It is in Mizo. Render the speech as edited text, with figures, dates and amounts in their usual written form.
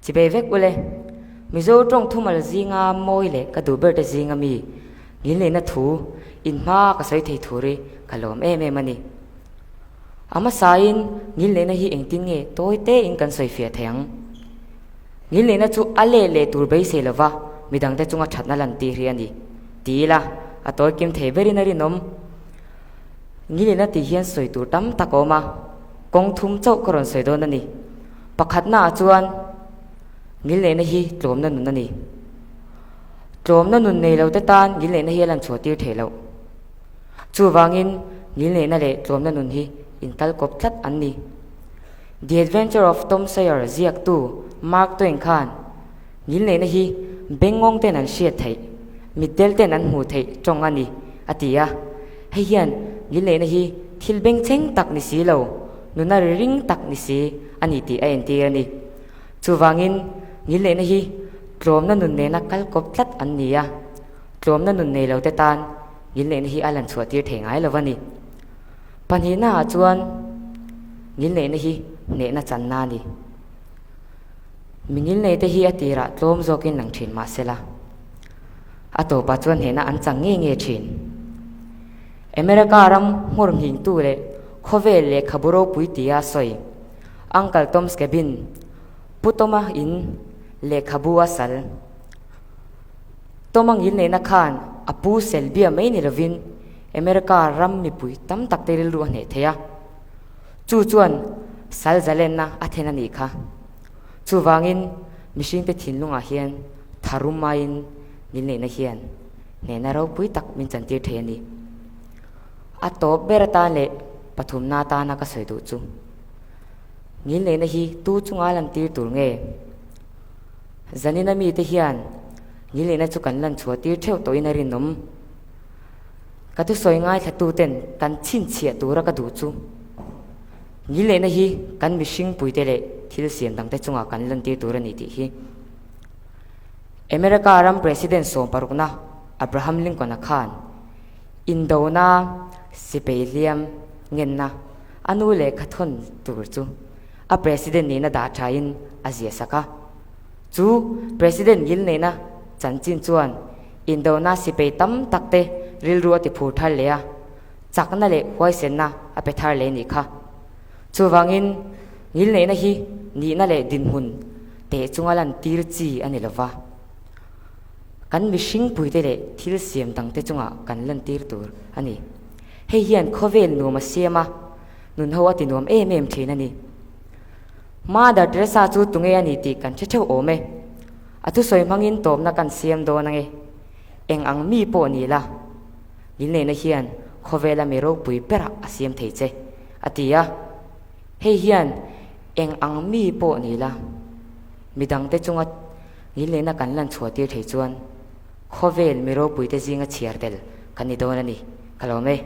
Chibei vek ule, Mizo tawng thumal zinga mawi leh ka duh ber te zinga mi ngilneihna thu in hma ka sawi thei thur hi ka lawm em em a ni. A hmasain ngilneihna hi engtin nge tawi tein kan sawi fiah thei ang? Ngilneihna chu a leh leh tur beisei lova midangte chunga thatna lantir hi a ni ti ila a tawi kim thei berin a rinawm. Ngilneihna tih hian sawi tur tam tak a awm a, kawng thum chauh ka rawn sawi dawn a ni. Pakhatnaah chuan ngilneihna hi tlawmna nun a ni. Tlawmna nun nei lote tan ngilneihna hi a lan chhuah tir theih loh. Chuvangin ngilneihna leh tlawmna nun hi inkal kawp tlat an ni. The Adventure of Tom Sawyer ziaktu Mark Twain khan ngilneihna hi bengngawng ten an hriat theih, mitdel ten an hmuh theih tawng a ni a ti a. Hei hian ngilneihna hi thil bengchheng tak ni si lo, nuna ri ring tak ni si a ni tih a entir a ni. Chuvangin ngilneihna hi tlawmna nun nena kal kawp tlat an ni a, tlawmna nun nei lote tan ngilneihna hi a lan chhuah tir thei ngai lo a ni. Pahnihnaah chuan ngilneihna hi hnehna channa a ni. Mi ngilneite hi a tirah tlawm zawkin lang thin mah sela, a tawpah chuan hnehna an chang nge nge thin. America ram hmawr nghingtu leh khawvel lehkhabu ropui tia sawi Uncle Tom's Cabin, Pu Toma in lehkhabu a sal. Toma ngilneihna khan a pu Selbia mai ni lovin America ram mipui tam tak te rilru a hneh thei a. Chu chuan sal zalenna a then a nih kha. Chuvangin mihringte thinlungah hian tharum maiin ngilneihna hian hnehna ropui tak min chantir thei a ni. A tawp ber atan leh pathumna atana ka sawi duh chu ngilneihna hi tu chunga lantir tur nge? Zanina mite hian ngilneihna chu kan lan chhuah tir theuh tawhin a rinawm. Ka thusawi ngaithlatuten kan chhinchhiah tura ka duh chu ngilneihna hi kan mihring puite leh thil siam dangte chungah kan lantir tur a ni tih hi. America ram President sawmparukna Abraham Lincoln-a khan Indona sipei hliam ngenna a nu lehkha thawn tur chu a President nihna dah thain a zia sak a. Chu President ngilneihna chanchin chuan indona sipei tam tak te rilru a ti phur thar leh a, chakna leh huaisenna a pe thar leh nih kha. Chuvangin ngilneihna hi nihna leh dinhmun teh chunga lantir chi a ni lova. Kan mihring puite leh thil siam dangte chungah kan lantir tur a ni. Hei hian khawvel nuam a siam a, nunho a ti nuam em em thin a ni. Mother Teresa chu tunge a ni tih kan hre theuh awm e. A thusawi hmangin tawpna kan siam dawn ange. Eng ang mi pawh ni la, ngilneihna hian khawvela mi ropui berah a siam thei che, a ti a. Hei hian eng ang mi pawh ni la, midangte chunga Ngilneihna kan lan chhuah tir thei chuan khawvel mi ropuite zinga chhiar tel kan ni dawn a ni. Ka lawm e.